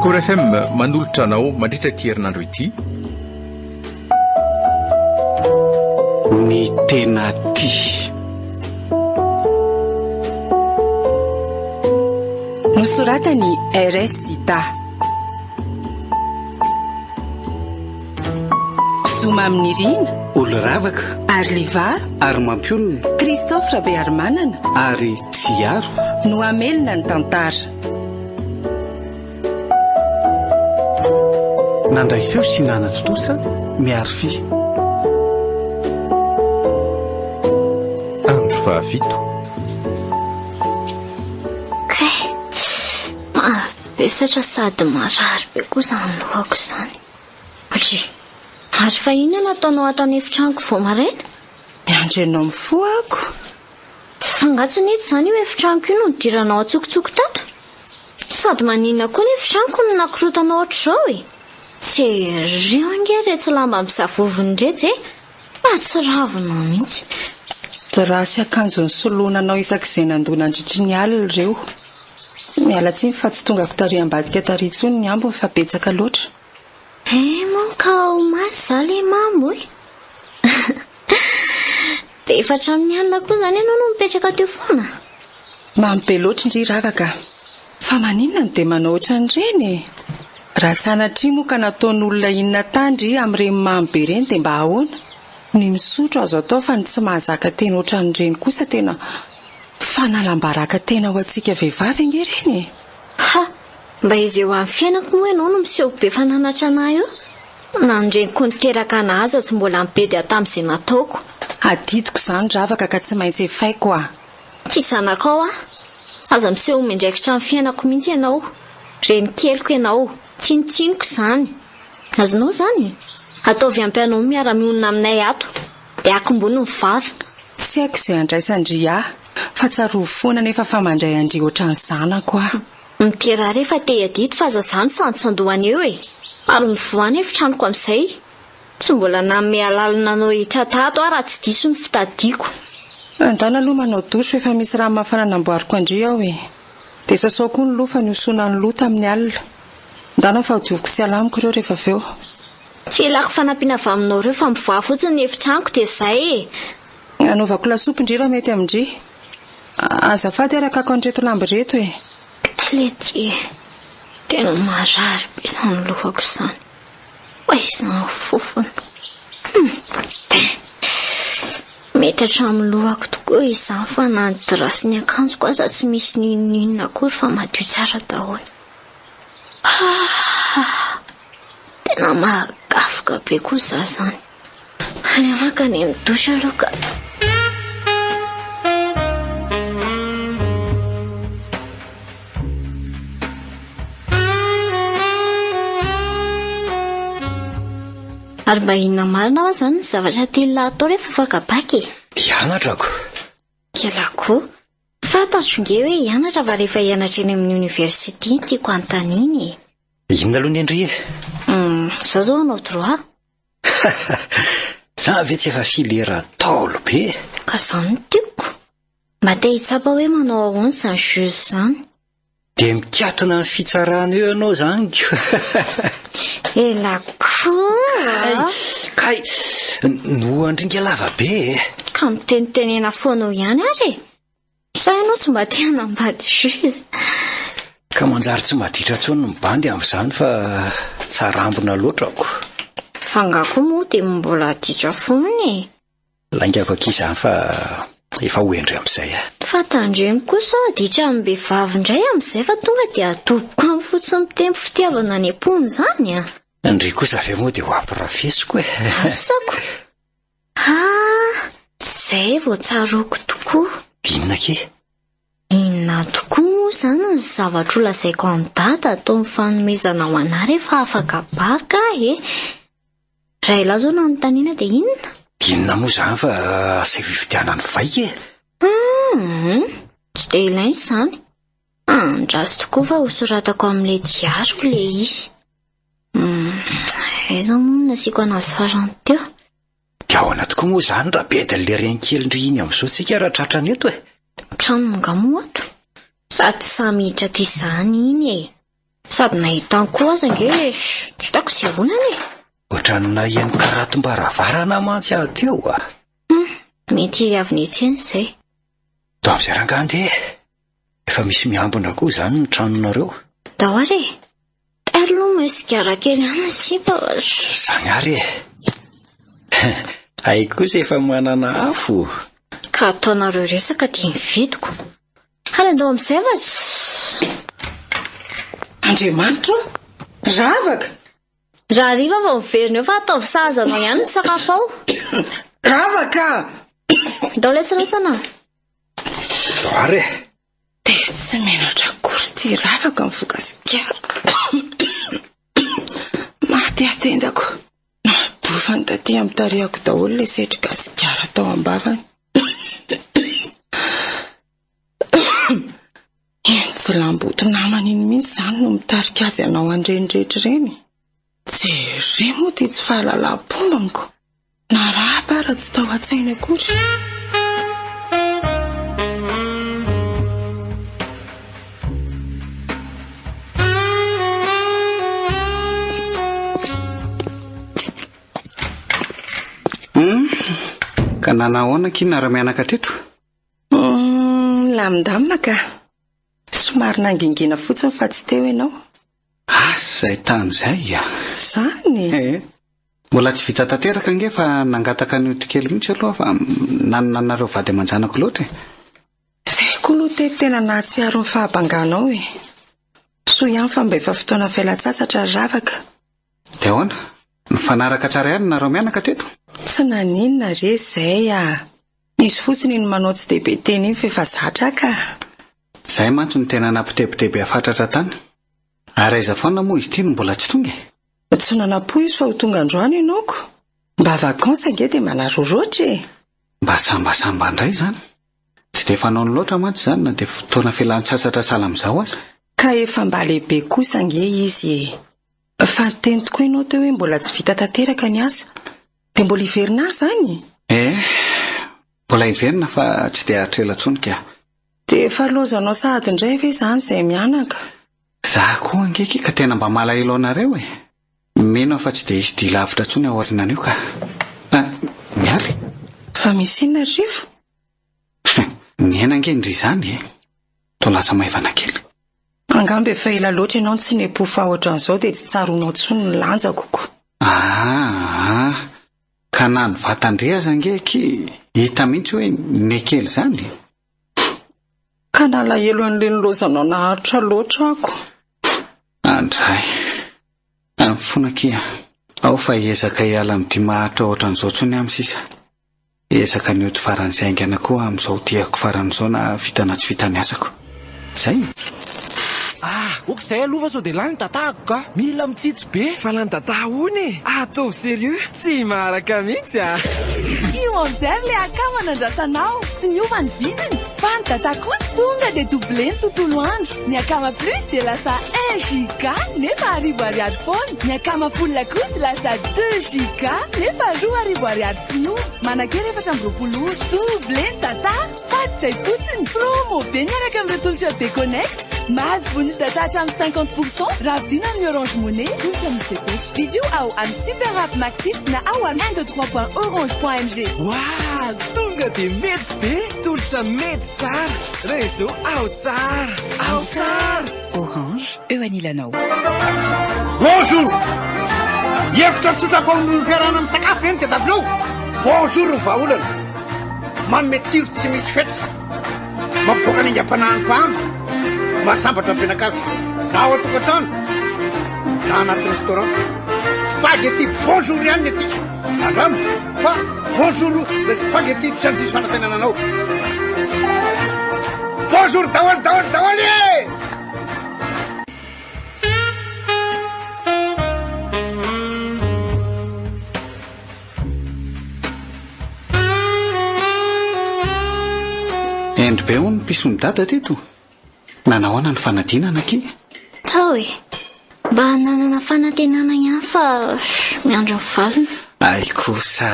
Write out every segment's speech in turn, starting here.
Record FM manolotra anao mandritra ity herinandro ity. Ny tena tia. Nosoratan'i RS Zita. Zoma amin'ny Rina. Olo ravaka. Ary Liva. Ary Mampionona. Christophe Rabearimanana. Ary Tsiaro. No hamelona ny tantara. Nandray feo sy nanatontosa Miarify. Andro fahafito. Kay, mavesatra sady marary be koa izany lohako izany. Dry, ary fa inona no ataonao ato an'efitranoko vao maraina? Miandry anao mifoha ako. Fa angaha tsy nety izany io efitranoko io no nidiranao antsokotsoky tato? Sady maninona koa ny efitranoko no nakorotanao ohatr'izao e? Jereo ange iretsy lamba misavovona iretsy e! Mahatsiravina mihitsy. Drap sy akanjo nisoloana anao isak'izay nandoa nandritry ny alina ireo. Miala tsiny fa tsy tongako tary ambadika tary intsony ny ambiny fa betsaka loatra. Eh moa ka omaly za le mamo e! Dia efa hatramin'ny alina koa izany ianao no mipetraka teo foana? Mamy be loatra ndry ravaka a! Fa maninona no dia manao ohatran'ireny e? Raha sanatria moa ka nataon'olona inona tany ndry amin'ireny mamy be ireny dia mba ahoana? Ny misotro azo atao fa ny tsy mahazaka tena ohatran'ireny kosa tena fanalam-baraka tena ho antsika vehivavy ange ireny e! Ha! Mba iza eo amin'ny fiainako moa ianao no miseho be fananatra anah eo? Na ny reniko niteraka anah aza tsy mbola nibedy ahy tamin'izay nataoko. Adidiko izany ravaka ka tsy maintsy efaiko ah! Tsy zanakao aho. Aza miseho ho miandraikitra ny fiainako mihitsy ianao. Renikeliko ianao. Tsinontsinoko izany. Azonao izany? Ataovy ampy anao miara-mionona aminay ato. Dia akombony ny vava. Tsy haiko izay andraisan-dry ahy, fa tsarovy foana anefa fa mandray an-dry ohatran'ny zanako aho. Miteraha rehefa te hiadidy fa aza zany sandotsandohana eo e! Ary mivoaha ny efitranoko amin'izay. Tsy mbola nanome alalana anao hiditra tato aho raha tsy diso ny fitadiako. Andana aloha manao douche fa efa misy rano mafana namboariko an-dry ao e! Dia sasao koa ny loha fa nihosona ny loha tamin'ny alina. Ndana fa hodioviko sy alamiko ireo rehefa avy eo. Tsy ilako fanampiana avy aminao ireo fa mivoaha fotsiny ny efitranoko dia izay e! Anaovako lasopy ndry raha mety amin-dry. Azafady ary akako an'ireto lamba ireto e! Lety e! Tena marary be izany lohako izany. Aiza ny fofona? Hum! Mety hatramin'ny lohako tokoa izany fa na ny drap sy ny akanjoko aza tsy misy n'inon'inona akory fa madio tsara daholo. Ah! Tena mahagafoka be koa izaho izany. Aleo maka any amin'ny douche aloha ka. Ary mba inona marina hoa izany ny zavatra tian'lah atao rehefa afaka bac e? Hianatra ko. Ialahy koa. Fantatro nge hoe hianatra fa rehefa hianatra eny amin'ny university no tiako hanontaniana e. Inona aloha ny an-dry e? Hum, izaho izao hanao droit. Za ve tsy efa filière ntaolo be e? Ka izany no tiako. Mba te hitsapa hoe manao ahoana izany juge izany. Dia mikatona ny fitsarana eo ianao izany ko. Ela koa. Kay, kay, nohandringa lava be e. Ka mitenitenena foana eo ihany ary e. Sa ianao tsy mba te hanambady juge? Ka manjary tsy maditra intsony ny bandy amin'izany fa tsarambina loatra ko. Fa angaha koa moa dia mbola ditra foana e. Laingako akia izany fa efa ho hendry amin'izay aho. Fa tandremo koa sao ditra amim-behivavy indray amin'izay fa tonga dia adoboko any fotsiny mitempo fitiavana any am-pony izany a. Ndry kosa ve moa dia ho ampirafesiko e. Asako. Ah, izay vao tsaroako tokoa. Inona akia? Inona tokoa moa izany ny zavatra ho lazaiko an'i Dada ataony fanomezana ho anà rehefa afaka baka aho e? Raha ialahy izao no anontaniana dia inona? Inona moa izany fa asaivo hividianany vaika e? Hum, tsy dia ilaina izany. Andraso tokoa fa hosoratako amin'ilay diariko ilay izy. Hum, aiza moa no nasiako anazy farany teo? Dia ahoana tokoa moa izany raha bedin'ilay renikely ndry iny amin'izao tsika raha tratrany eto e? Trano nga moa ato? Sady samy hiditra aty izany iny e! Sady nahitany koa aza ange tsy hitako izay olana e. Ohatran'ny naheno karatom-baravarana mantsy aho teo a. Hum, mety avy niantsena izay. Tao amin'izay rangahy andeha e. Efa misy miambina koa izany ny tranonareo. Ndao ary e. Ary aloha misy sigara kely any ny sipa. Izany ary e. Hay kosa efa manana afo. Ka ataonareo resaka dia ny vidiko. Ary andao amin'izay fa tsy... Andriamanitro o! Ravaka! Raha hariva vao miverina eo fa ataovy sahaza anao ihany ny sakafo ao. Ravaka! Ndao ilay rantsana. Ndao ary e. Dia tsy menatra akory ity ravaka mifoka sigara. Maty aho tendako. Nadofany taty amin'ny tarehako daholo ilay setroka sigara tao am-bavany. Iny jilamboto namany iny mihitsy izany no mitarika azy hanao an'ireny rehetra ireny. Jereo moa ity tsy fahalalam-pombako. Narahaba ary tsy tao an-tsainy akory. Hum, ka nanahoana akia nareo mianaka teto? Hum, lamindamina ka. Somary nangingina fotsiny fa tsy teo ianao. Asa izay tany izay a! Izany? Eh, mbola tsy vita tanteraka ange fa nangataka ny ody kely mihitsy aloha fa nanana anareo vady aman-janako loatra e. Izay koa aloha teto tena nahatsiaro ny fahabanganao e. Soa ihany fa mba efa fotoana fialan-tsasatra ry Ravaka. Dia ahoana? Nifanaraka tsara ihany nareo mianaka teto? Tsy naninona re izay a! Izy fotsiny iny manao tsy dia be teny iny f'efa zatra ka. Izay mantsy no tena nampitebiteby ahy fatratra tany. Ary aiza foana moa izy ity no mbola tsy tonga e? Tsy nanam-po izy fa ho tonga androany ianao ko. Mba vacances ange dia manaroroatra e! Mba sambasamba indray izany. Tsy dia fanaony loatra mantsy izany na dia fotoana fialan-tsasatra sahala amin'izao aza. Ka efa mba lehibe kosa ange izy e! Fa niteny tokoa ianao teo hoe mbola tsy vita tanteraka ny asa. Dia mbola hiverina ary izany? Eh, mbola hiverina fa tsy dia haharitra ela intsony ka. Dia efa lozanao sahady indray ve izany izay mianaka? Za koa ange ki ka tena mba malahelo anareo e! Mino aho fa tsy dia hisy dia lavitra intsony aorianan'io ka. Ah, Mialy? Fa misy inona ry Rivo? Nihena ange ndry izany e! Toa lasa maivana kely. Angamba efa ela loatra ianao no tsy nipofa ohatran'izao dia tsy tsaroanao intsony ny lanjako ko. Aa! Ka na ny vatan-dry aza ange aky hita mihitsy hoe nekely izany e! Ka nalahelo an'ilay nilaozanao naharitra loatra ako. Andray. Mifona akia. Ao fa hiezaka hiala amin'ity maharitra ohatran'izao intsony aho sisa. Hiezaka ny hody faran'izay haingana koa amin'izao diako farany izao na vita na tsy vita ny asako. Izay e! Ah! Ok izay aloha fa sao dia lany data-ko ka! Mila mitsitsy be! Fa lany data ahoana e? Ataovy sérieux! Tsy maharaka mihitsy ah! Io amin'izay ry le akama nandrasanao! Tsy miova ny vidiny fa ny data kosa tonga dia doubler ny tontolo andro! Ny akama plus dia lasa un giga nefa arivo ariary foana! Ny akama full kosa lasa deux giga nefa 2000 ariary tsy miova! Manan-kery 24 ora! Doubler ny data! Fa tsy izay fotsiny! Promo be miaraka amin'ireo tolotra be connect! Mahazo bonus data hatramin'ny 50 pour cent raha vidiana amin'ny Orange Money. Tolotra misy fepetra. Vidio ao amin'ny Super App Maxit na ao amin'ny un deux trois point orange point mg. Waah! Tonga dia mety be! Tolotra mety tsara! Réseau ao tsara! Ao tsara! Orange, eo anilanao. Bonjour! Hevitra tsotra ko amin'ny fiarahana misakafo ve no tadiavinao? Bonjour ny vahaolana. Manome tsiro tsy misy fetra. Mampivoaka ny aingam-panahin'ny mpahandro. Mahasambatra ny mpianakavy. Na ao an-tokantrano, na anaty restaurant. Spaghetti bonjour ihany ny antsika. Andramo fa bonjour le spaghetti tsy handiso fanantenana anao. Bonjour daholo daholo daholo e! Hendry be hono ny pison'i dada teto. Nanahoana ny fanadinana akia? Tao e. Mba nanana fanantenana ihany fa miandry ny valiny. Hay kosa.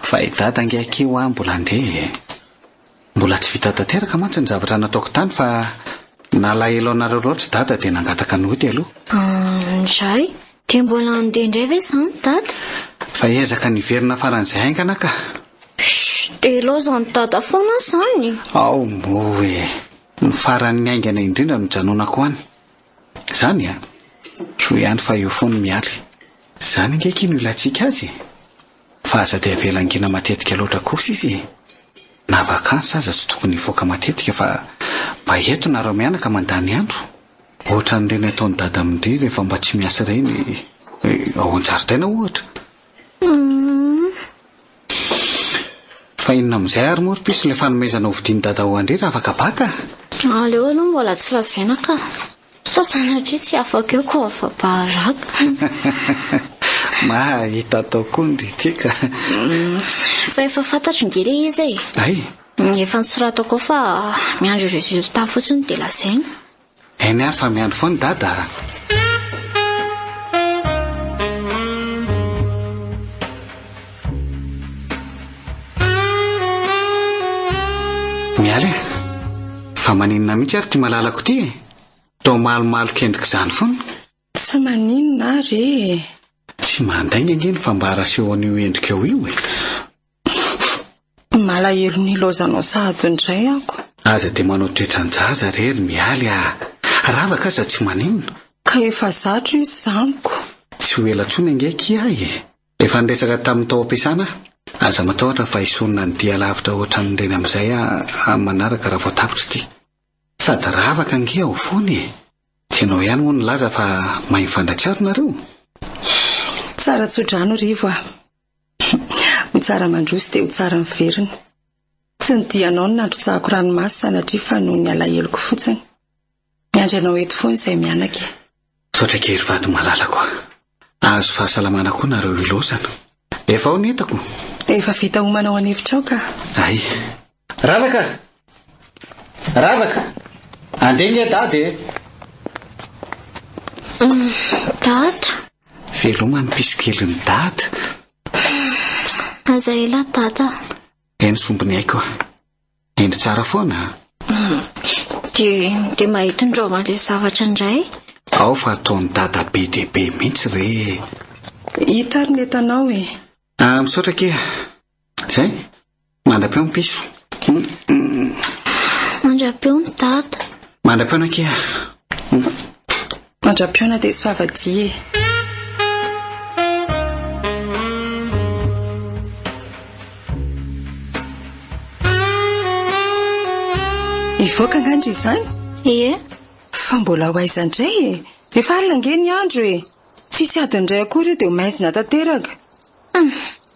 Fa i dada ange akia hoa mbola handeha e. Mbola tsy vita tanteraka mantsy ny zavatra nataoko tany fa. Nalahelo anareo loatra Dada dia nangataka ny hody aloha. Indray? Dia mbola handeha indray ve izany Dada? Fa hiezaka ny hiverina faran'izay haingana ka. Shh, dia ilaozan'i Dada foana izany? Ao moa e! Ny faran'ny haingana indrindra no hijanonako any. Izany a! Soa ihany fa eo foana i Mialy. Izany ange akia no ilantsika azy e! Fa aza dia avela hangina matetika loatra kosa izy e! Na vacances aza tsy tokony hivoaka matetika fa mba eto nareo mianaka mandany andro. Ohatran'ireny ataon'i dada amin-dry rehefa mba tsy miasa ireny ao an-jaridaina ohatra. Fa inona amin'izay ary moa ry piso ilay fanomezana hovidian'i dada ho an-dry raha afaka baka? Aleo aloha mbola tsy lazaina ka. Sao sanatria tsy afaka eo ko afa-baraka. Mahita atao koa ndry ity ka. Fa efa fantatro nge le izy e. Hay. Efa nosoratako ao fa miandry résultat fotsiny dia lazaina. Eny ary fa miandry foana dada a. Mialy a! Fa maninona mihitsy ary ity malalako ity e? Toa malomaloka endrika izany foana. Tsy maninona ary e! Tsy mandainga ange ny fambara asehon'io endrikao io e! Malahelo ny ilaozanao sahady indray ako. Aza dia manao toetran-jaza re ry Mialy a! Ravaka aza tsy maninona. Ka efa zatra izy izany ko. Tsy ho ela intsony ange akia e! Efa niresaka tamin'ny tao am-piasana aho. Aza matahotra fa hisorona ny dia lavitra ohatran'ireny amin'izay aho amin'ny manaraka raha vao tapitra ity. Sady ravaka ange ao foana e! Tsy ianao ihany moa nilaza fa mahay mifandray tsara nareo? Tsara tso-drano Rivo a! Ho tsara mandroso dia ho tsara miverina. Tsy ny dianao no nandrotsahako ranomaso sanatria fa noho ny alaheloko fotsiny. Miandry anao eto foana izay mianaka e. Misaotra kely vady malalako a. Ahazo fahasalamana koa nareo ilaozana. Efa ao ny entako. Efa vita homana ao an'efitra ao ka. Ay. Ravaka! Ravaka! Andeha nge dada e! Dada. Veloma ny piso kelin'i dada. Aza ela dada. Eny sombiny aiko a. Hendry tsara foana a. Dia dia mahita indreo an'ilay zavatra indray. Ao fa ataon'i dada be dia be mihitsy re e. Ito ary ny entanao e. Ah, misaotra akia. Zay. Mandra-peo ny piso. Mandra-peo ny dada. Mandra-peo na akia. Mandra-pihaona dia soavadia e. Hivoaka angaha ndry izany? Ie. Fa mbola ho aiza indray e? Efa alina ange ny andro e! Tsisy adiny iray akory io dia ho maizina tanteraka. Hum,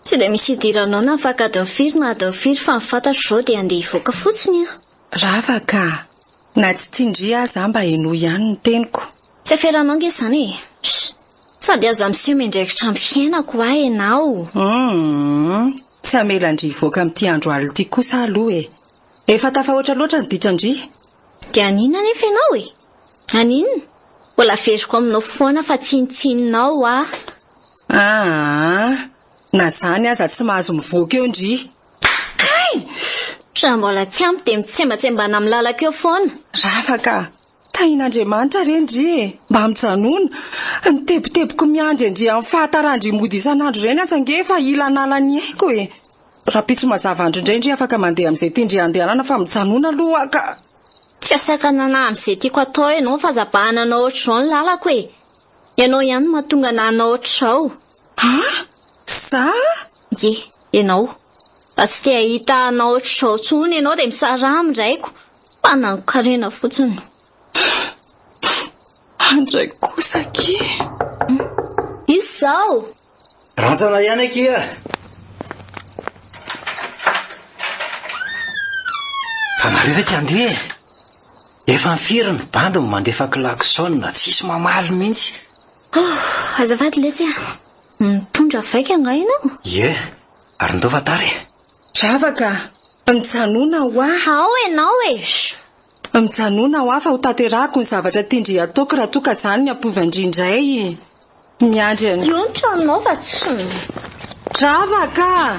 tsy dia misy idiranao na afaka adiny firy na adiny firy fa ny fantatro izao dia handeha hivoaka fotsiny aho. Ravaka a! Na tsy tian-dry aza aho mba henoy ihany ny teniko. Tsy aferanao ange izany e! Sh! Sady aza miseho miandraikitra amin'ny fiainako hoa ianao. Hum! Tsy hamela an-dry hivoaka amin'ity andro alina ity kosa aho aloha e! Efa tafahoatra loatra ny ditran-dry. Dia haninona anefa ianao e? Haninona? Mbola averiko aminao foana fa tsinontsinonao aho. Aa! Na izany aza tsy mahazo mivoaka eo ndry. Kay! Raha mbola tsy ampy dia mitsembatsembana amin'ny lalako eo foana. Ravaka! Tahin'Andriamanitra re ndry e! Mba mijanona! Ny tebitebiko miandry an-dry amin'ny fahataran-dry mody isan'andro ireny aza ange efa hila hanala ny aiko e! Rahampitso mazava andro indray ndry afaka mandeha amin'izay tian-dry handehanana fa mijanona aloha ka! Tsy asakana anah amin'izay tiako atao ianao fa aza bahananao ohatr'izao ny lalako e! Ianao ihany no mahatonga anah hanao ohatr'izao. Ah! Za? Ie, ianao. Raha tsy te hahita anao ohatr'izao intsony ianao dia misaraha amin'ny raiko. Mpanangon-karena fotsiny. Andray kosa akia. Iza izao? Rantsana ihany akia. Fa nareo ve tsy handeha e? Efa firy ny bandy no mandefa klaxon tsisy mamaly mihitsy. Oh, azafady letsy a. Mitondra vaika angaha ianao? Ie, ary ndao fa tara e. Ravaka, mijanona hoa. Ao ianao e! Mijanona hoa fa ho tanterahako ny zavatra tian-dry hataoko raha toa ka izany ny ampoivan-dry indray. Miandry an. Io ny tranonao fa tsy. Ravaka!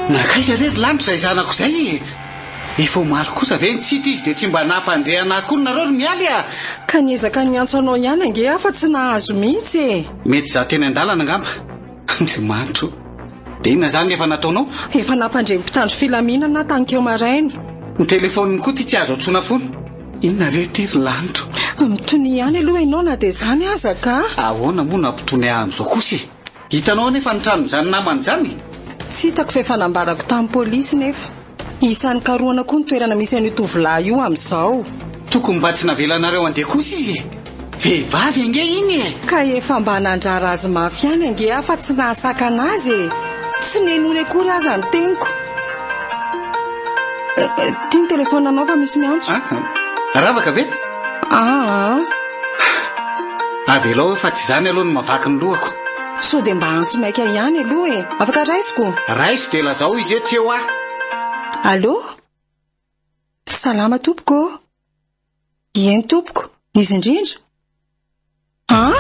Nankaiza re ry lanitra izay zanako izay e? Efa omaly kosa ve no tsy hita izy dia tsy mba nampandre anah akory nareo ry Mialy a! Ka niezaka niantso anao ihany ange aho fa tsy nahazo mihitsy e! Mety izaho teny an-dalana angamba. Andriamanitra o! Dia inona izany no efa nataonao? Efa nampandre ny mpitandro filaminana aho tanikeo maraina. Ny telefaoniny koa ity tsy azo antsoina foana. Inona re ity ry lanitra o? Mitonia ihany aloha ianao na dia izany aza ka! Ahoana moa no hampitony ahy amin'izao kosa e? Hitanao anefa ny tranon'izany namana izany e? Tsy hitako fa efa nambarako tamin'ny polisy nefa. Isan'ny karohana koa ny toerana misy an'io tovolahy io amin'izao. Tokony mba tsy navelanareo handeha kosa izy e! Vehivavy ange iny e! Ka efa mba nandrara azy mafy ihany ange aho fa tsy nahasakana azy e! Tsy nenoiny akory aza ny teniko. Ity ny telefaonanao fa misy miantso. Ah, ravaka ve? Aa. Avelao eo fa tsy izany aloha no mahavaky ny lohako. Sao dia mba antso maika ihany aloha e! Afaka raisiko? Raiso dia lazao izy hoe tsy eo aho. Allô? Salama tompoko ô! Eny tompoko, izy indrindra? An?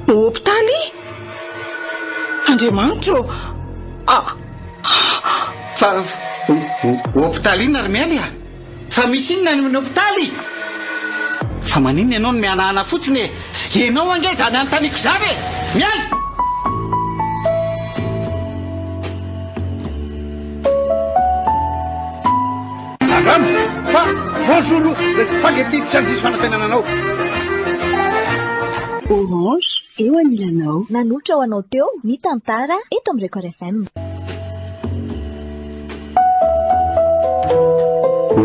Hopitaly? Andriamanitro ô! Ah! Fa hopitaly inona ry Mialy a? Fa misy inona any amin'ny hopitaly? Fa maninona ianao no mihanahana fotsiny e? Ianao ange izany anontaniako izany e! Mialy! Andramo fa bonjour ilay spaghetti tsy handiso fanantenana anao. Orange, eo anilanao. Nanolotra ho anao teo ny tantara eto amin'ny Record FM.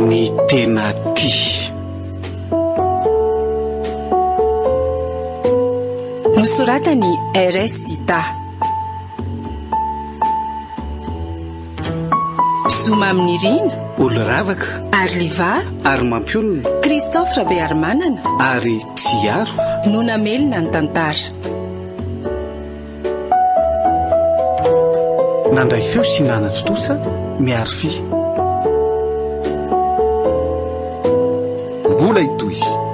Ny tena tia. Nosoratan'i RS Zita. Zoma Aminirina. Oloravaka. Ary Liva. Ary Mampionona. Christophe Rabearimanana. Ary Tsiaro. No namelona ny tantara. Nandray feo sy nanatontosa Miarify. Mbola hitohy.